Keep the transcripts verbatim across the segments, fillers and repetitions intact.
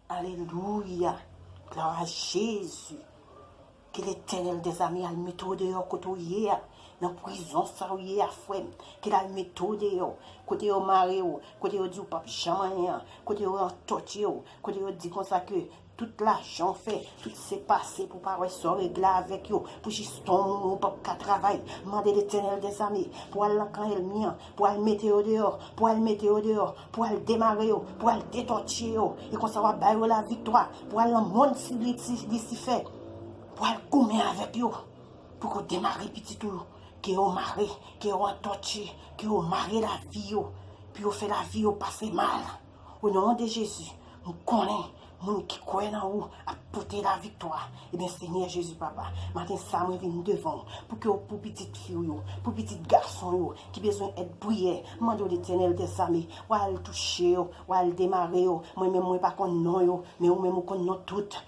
Alelouya. Glwa a Jezi. Ke Letènèl dèzame al mete w deyò kote w ye a. Nan prizon sa w ye a, frè m. Ke l al mete w deyò. Kote yo mare w. Kote yo di w p ap janm anyen an. Kote yo antòtye w. Kote yo di konsa ke tout lajan w fè, tout se pase pou pa wè sa w regle avèk yo. Pou jis tan w mouri w p ap ka travay. Mande Letènèl dèzame pou al nan kan ènmi an. Pou al mete yo deyò. Pou al mete yo deyò. Pou al demare yo. Pou al detòtye yo. E konsa w ap ba yo laviktwa. Pou al nan monn si Lisifè. Pou al goumen avèk yo. Pou ke w demare pitit ou yo. Ke yo mare. Ke yo antòtye. Ke yo mare lavi yo. Pou yo fè lavi yo pase mal. O non de Jezi, m konnen moun ki kwè nan ou ap pote laviktwa. Ebyen, Senyè Jezi, Papa, maten sa mwen vin devan w pou ke w, pou pitit fi w yo, pou pitit gason yo ki bezwen èd priyè, mande w Letènèl dèzame, w al touche yo, w al demare yo. Mwen menm, mwen pa konn non yo, men ou menm ou konn non tout.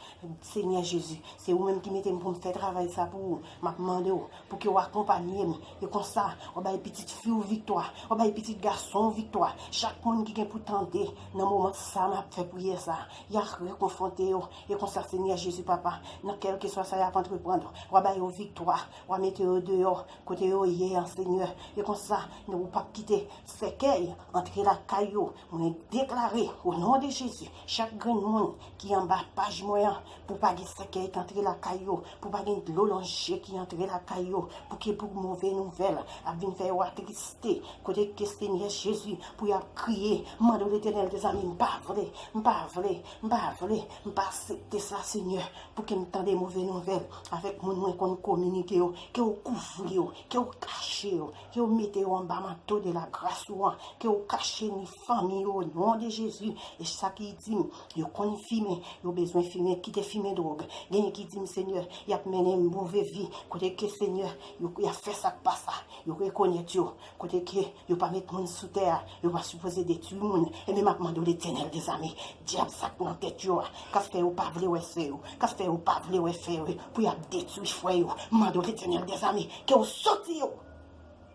Senyè Jezi, se ou menm ki mete m pou m fè travay sa pou ou. M ap mande w pou ke w akonpanye m. E konsa, w ap bay pitit fi w viktwa, w ap bay pitit gason w viktwa. Chak moun ki gen pou tande nan moman sa m ap fè priyè sa, y a rekonfwonte yo. E konsa, Senyè Jezi, Papa, nan kèlkeswa sa y ap antreprann, w a ba yo viktwa, w a mete yo deyò kote yo ye an, Senyè. E konsa, nou, ou p ap kite sèkèy antre lakay yo. Mwen deklare, o non de Jezi, chak grenn moun ki anba paj mwen an, pou pa gen sèkèy ki antre lakay yo, pou pa gen dlo nan je ki antre lakay yo, pou ke pou move nouvèl ap vin fè yo atriste. Kote ke Senyè Jezi, pou y ap kriye, mande w Letènèl dèzame, m pa vle, m pa vle, m pa vle, m pa aksepte sa, Senyè, pou ke m tande move nouvèl avèk moun mwen konn kominike yo, ke w kouvri yo, ke w kache yo, ke w mete yo anba manto de la gras ou an, ke w kache ni fanmi yo, o non de Jezi. E sa ki di m, yo konn fimen, yo bezwen fimen, kite fimen dwòg. Genyen ki di m, Senyè, y ap mennen move vi, kote ke, Senyè, yo, y ap fè sa k pa sa, yo rekonèt yo, kote ke yo pa met moun sou tè a, yo pa sipoze detwi moun. Ebyen, m ap mande w Letènèl dèzame, dyab sa k nan tèt yo a, k ap fè yo pa vle wè sè yo, k ap fè yo pa vle wè frè yo, pou y ap detwi frè yo, mande w Letènèl dèzame, ke w soti yo.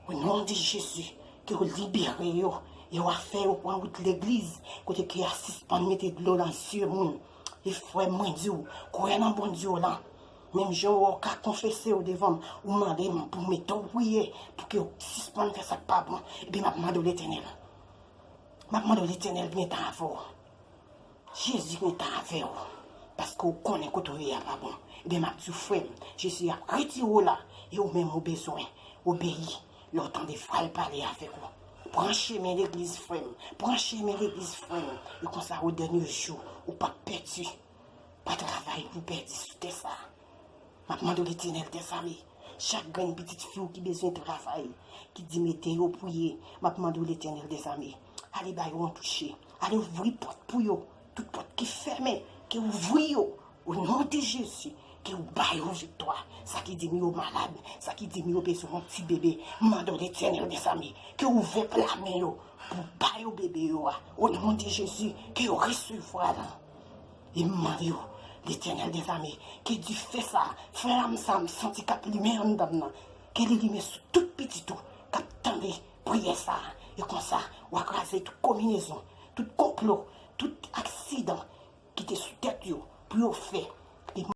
O non de Jezi, ke w libere yo, e w a fè yo pran wout legliz, kote ke y a sispann mete dlo nan zye moun. E frè m, mwen di w, kwè nan Bondye w lan. Menm jan w ka konfese w devan m, ou mande m pou mete w priye, pou ke w sispann fè sa k pa bon. Ebyen, m ap mande w Letènèl. M ap mande w Letènèl gentan avè w. Jezi gentan avè w. Paske w konnen kote w ye a pa bon. Ebyen, m ap di w, frè m, Jezi ap retire w la. E ou menm ou bezwen obeyi lè w tande vwa l pale avèk ou. Pran chemen legliz, frè m. Pran chemen legliz, frè m. E konsa, o dènye jou, ou p ap pèdi. Pa travay pou pèdi sou tè sa a. M ap mande w Letènèl dèzame. Chak grenn pitit fi w ki bezwen travay, ki di m ede yo priye, m ap mande w Letènèl dèzame. Ale ba yo yon touche. Ale ouvri pòt pou yo. Tout pòt ki fèmen, ke ouvri yo. O non de Jezi, ke ou ba yo viktwa. Sa ki di m yo malad, sa ki di m yo bezwen yon ti bebe, m mande w Letènèl dèzame, ke ouvè pla men yo pou ba yo bebe yo a. O non de Jezi, ke yo resevwa l. E m mande w, Letènèl dèzame, ke dife sa, flanm sa m santi k ap limen anndan m nan, ke li limen sou tout pitit ou k ap tande priyè sa. E konsa, w a kraze tout konbinezon, tout konplo, tout aksidan ki te sou tèt yo pou yo fè